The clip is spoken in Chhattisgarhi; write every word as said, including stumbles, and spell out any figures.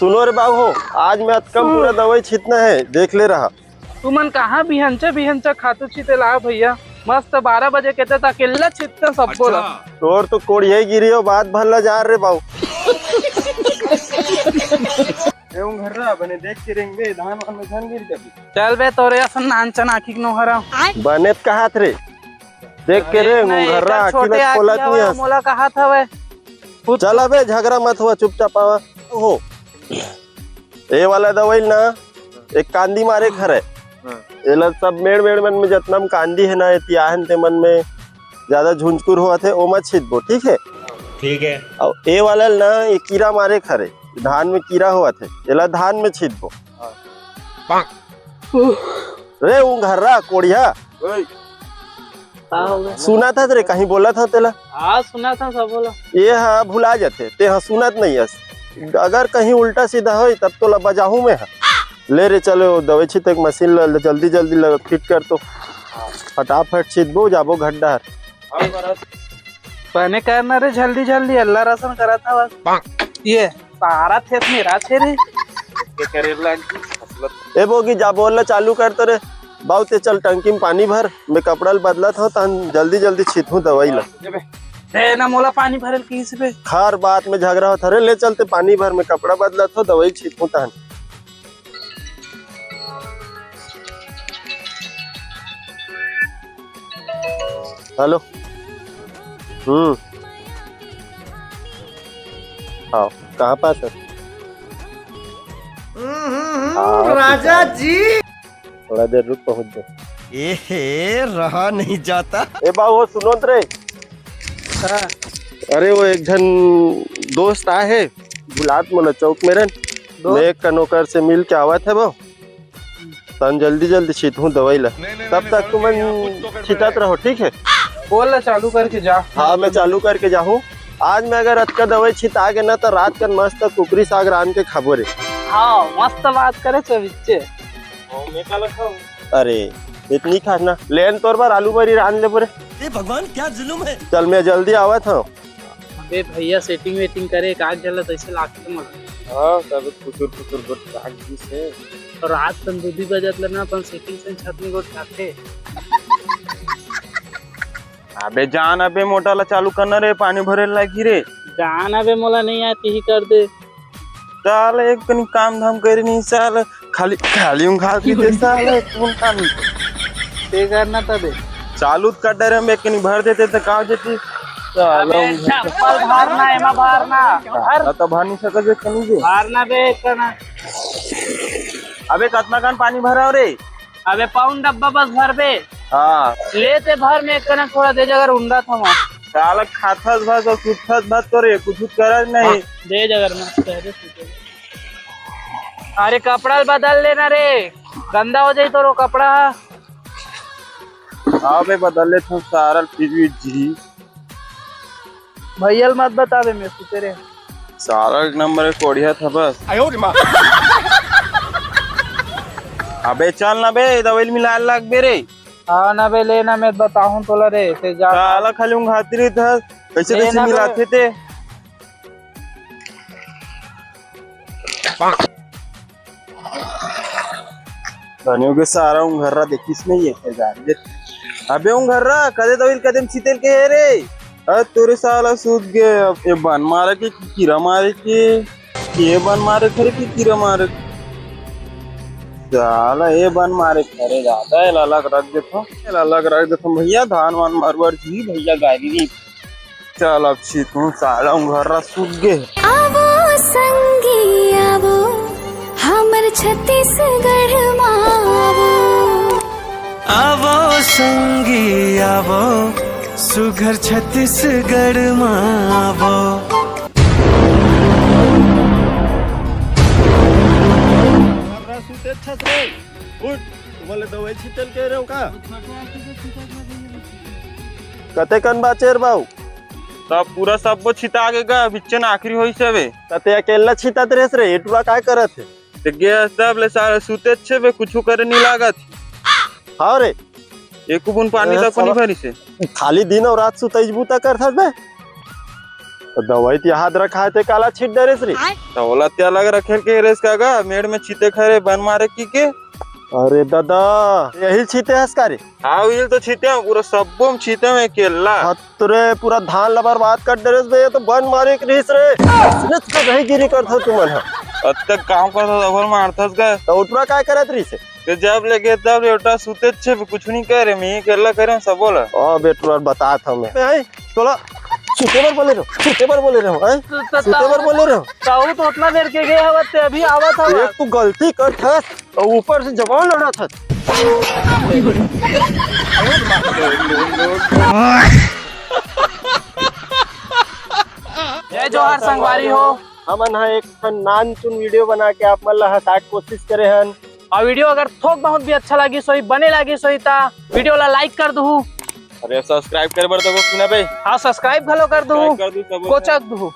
सुनो रे बाबू हो, आज मैं अतकम पूरा दवाई छीतना है, देख ले रहा। तुमन कहाँ बिहनचे बिहनचे खातू छीते ला भैया? मस्त बारह बजे के तक अकेला छीतते सबको ला। तोर तो कोड़िया ही गिरी हो, बात भला जा रे बाबू। ए उंघर्रा, बने देख के रेंग बे, धान वान में झन गिर जाबे। चल बे, तोरे असन नानचन आँखी के नोहरा। बने त कहात रे, देख के रे, नहीं, उंघर्रा एकर आँखी छोटे में आँखी खोलत हवय, नहीं हस। मोला कहात हवय। खुद चल अबे, झगड़ा मत हुआ, चुपचाप आवा। हो, ए वाला दवाई ना, एक कांदी मारे के हरे। हाँ। एला सब मेड़ मेड़ मन में जतना म कांदी है ना, एती आहन ते मन में ज्यादा झुंझकुर होवत है, ओमा छीतबो, ठीक है? ठीक है। अउ ए वाला ल ना, ये कीरा मारे के हरे, धान में कीरा होवत है, एला धान में छीतबो। हाँ। रे उंघर्रा कोड़िया। ओए। का हो गया? सुनत हस रे, कहीं बोलत हस तेला? हाँ, सुनत हस सब बोला। ये हा भुला जाथे, ते हा सुनत नहीं हस। अगर कहीं उल्टा सीधा होई, तब तोला बजाहूँ मैं हा। ले रे, चलो, दवाई छीते के मशीन ल, ल, जल्दी, जल्दी ल, फिट कर तो। फटाफट छीतबो, जाबो घर डहर। बने करना रे, जल्दी, जल्दी, अल्लाह रसन करत हवस। ये सारा खेत मेरा छे रे। के करे लग फसल। ए बोगी, जा बोल ला चालू कर तो रे। बाऊ ते चल टंकी में पानी भर, मैं कपड़ा ल बदलत हूँ, तहन जल्दी जल्दी छीतहूँ दवाई ला। ए ना मोला पानी भरल किस बे। हर बात में झगड़ा होत हरे, ले चलते पानी भर, मैं कपड़ा बदलत हूँ, दवाई छीतहूँ तहन। हेलो। हम्म। हाँ, कहाँ पास है? हम्म, हम्म, हम्म, हाँ, राजा जी। थोड़ा देर रुक, पहुंच जाओ। ए हे, रहा नहीं जाता। ए बाबू, सुनो त रे। हाँ। अरे, वो एक झन दोस्त आए है, बुलात मोला चौक में रहन। दोस्त? मैं एक कन ओकर से मिल के आवत है वो। तन जल्दी जल्दी छीतहूँ दवाई ला। तब तक तुमन छिटत रहो, ठीक है? बोल ला, चालू करके जा। हाँ, मैं चालू करके जाहूँ। आज मैं अगर अतका दवाई छिता गे ना, तो रात कन मस्त कुकरी साग रांध के खाबो रे। हाँ, मस्त बात करे चविच्चे। अरे, इतनी खास ना, लेन तोर बर आलू बरी रांध लेबो रे। ए भगवान, क्या जुल्म है। चल, मैं जल्दी आवत हूँ। अबे भैया, सेटिंग वेटिंग करे, का गलत ऐसे लागते मला। हाँ, सब कुसुर कुसुर गोठ काट दिस हे। तो रात तन दू दी बजत ले ना, अपन सेटिंग से छत में गोठ काटे। अबे जान, अबे मोटर ला चालू करना रे, पानी भरे लागी रे। जान अबे, मोला नहीं आती ही कर दे। साला एक कनी काम धाम करे नहीं साला, खाली, खाली उंघाल के दे साला, कौन काम? ते करना तबे। चालू त कर डरे हम, एक कनी भर देते तो का हो जाती? साला अबे उंघाल। चप्पल भरना, एमा भरना। भर। हाँ, तो भर नहीं सकत एक कनी जे। भरना बे, एक कना। अबे कतना कन पानी भराव रे? अबे पौन डब्बा बस भर बे। हाँ। ले ते भर में एक कना थोड़ा दे जगर उंडा था वहाँ। साला खाथस भस और सुतथस भस तो रे, कुछ करत नहीं। दे जगर में, दे दे। अरे कपड़ा बदल लेना रे, गंदा हो जाई तोरो कपड़ा। हाँ बे, बदल लेथन सारा, फिर भी जी। भैया ल मत बतावे, मैं सुते रे। सारा एक नंबर के कोढ़िया था बस। अबे चल ना बे, दवाई मिला लाग बे रे। हाँ ना बे, ले ना, मैं बताहूँ तोला रे, ते जा। साला खाली उंघाती रही था, कैसे ले कैसे ना बे। मिलाते थे। धनियों के सारा उंघर्रा देखिस नहीं है, ते जान दे। अबे उंघर्रा, कदे दवाई कदम सीतेल के है रे? अरे तोरे साला सूत गए, अब ये बन मारे के, कीरा मारे के, ये बन मारे के, कीरा मारे के। साला ये बन मारे के, अरे दादा, ये अलग रख देता, ये अलग रख देता भैया, धान वान मारवर जी भैया गाड़ी नहीं। चल अब छी तू साला उंघर्रा सूत गे। आवो संगी आवो, हमर छत्तीसगढ़ मा आवो। आवो संगी आवो, सुघर छत्तीसगढ़ मा आवो। उंघर्रा सूते छस रे, उठ, तुम्हारे दवाई छिटल के रहे हो का? कते कन बाचेर बाऊ? तब पूरा सब्बो छिता गे गा, बिच्चन आखिरी होइस हवे। त ते अकेला छितात रेहेस रे, ए टुरा काय करत हे? ते गे सब ले सारा सुते छे बे, कुछु करे नी लागत। हाँ रे। एको बूंद पानी ए, तक नी साला भरिस हे। खाली दिन और रात सुतई बुता करथस बे। त दवाई त याद रखा हे, ते काला छीट डरेस रे? त ओला ते अलग रखे के रेस का गा, मेड़ में छीते खरे बन मारे की के? अरे दादा, यही छीते हस का रे? हाँ, उहिल तो छीते हूँ, पूरा सब्बो में छीते हूँ अकेला। हाँ, तो रे पूरा धान ला बर्बाद कर डरेस बे, ये तो बन मारे के रहिस रे। इसने तो नहीं गिरी करथो तुमन ह। अतक काम करथो, तभर मारथस का? त उठरा काय करत रहिस? ते जब ले गे तब ले उठरा सुते छे, कुछ नहीं करे, मैं अकेला करे सबो ला। ओ बेटुआ, बतात हूँ मैं। ए, तोला सुते बर बोले रहो, सुते बर बोले रहो, हैं? त-, त-, सुते बर बोले रहो। ताऊ तो उतना देर के गए हवत, ते अभी आवत हवत। एक तू गलती करथस, अउ ऊपर से जबान लड़ाथस। जय जोहार संगवारी हो। हमन ह एक ठन नानचुन video बना के आप मन ला हंसाए के कोशिश करे हन। अउ video अगर थोक बहुत भी अच्छा लागिस होही, बने लागिस होही, त video ला like कर दुहू। अरे subscribe करे बर तो कुछ ना बे। हाँ, subscribe घलो कर दुहू। Subscribe कर दू सब। कोचक दुहू।